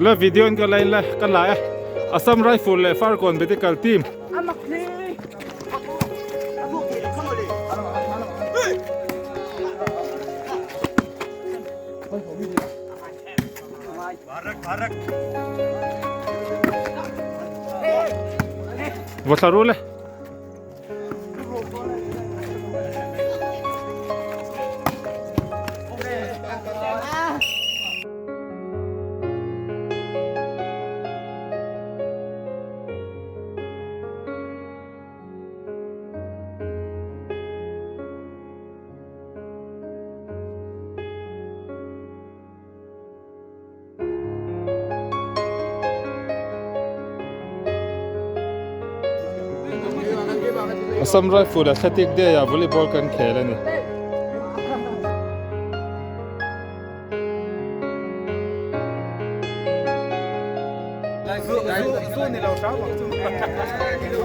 La video in ka la in la ka la e Assam Rifle leh Farkawn Medical Team. Va thla ru le. Assam Rifle Athletic Day ah volleyball kan khel a ni.